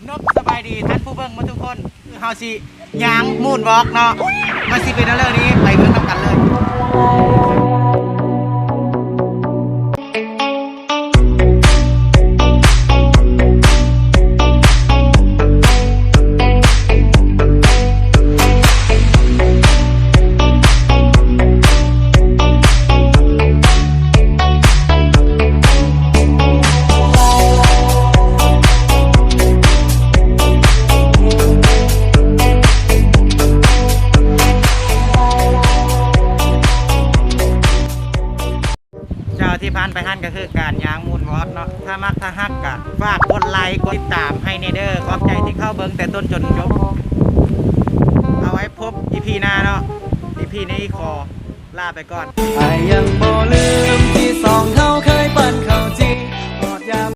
ນບ ສະບາຍດີທ່ານຜູ້ເບິ່ງໝົດທຸກຄົນ. ຄືເຮົາຊິຍ່າງມູນວອກເນາະ ມັນຊິເປັນແນວໃດນີ້ ໄປເບິ່ງນຳກັນເລີຍ. ເຈົ້າ ທີ່ຜ່ານໄປຫັ້ນກໍຄືການຍ່າງມູນວອກເນາະ. ຖ້າມັກຖ້າຮັກກໍຝາກກົດໄລກົດຕິດຕາມໃຫ້ແດ່ເດີ. ຂອບໃຈທີ່ເຂົ້າເບິ່ງແຕ່ຕົ້ນຈົນຈົບ. ເອົາໄວ້ພົບອີພີໜ້າເນາະ. ອີພີນີ້ຂໍລາໄປກ່ອນ. ອ້າຍຍັງບໍ່ລືມທີ່ສອງ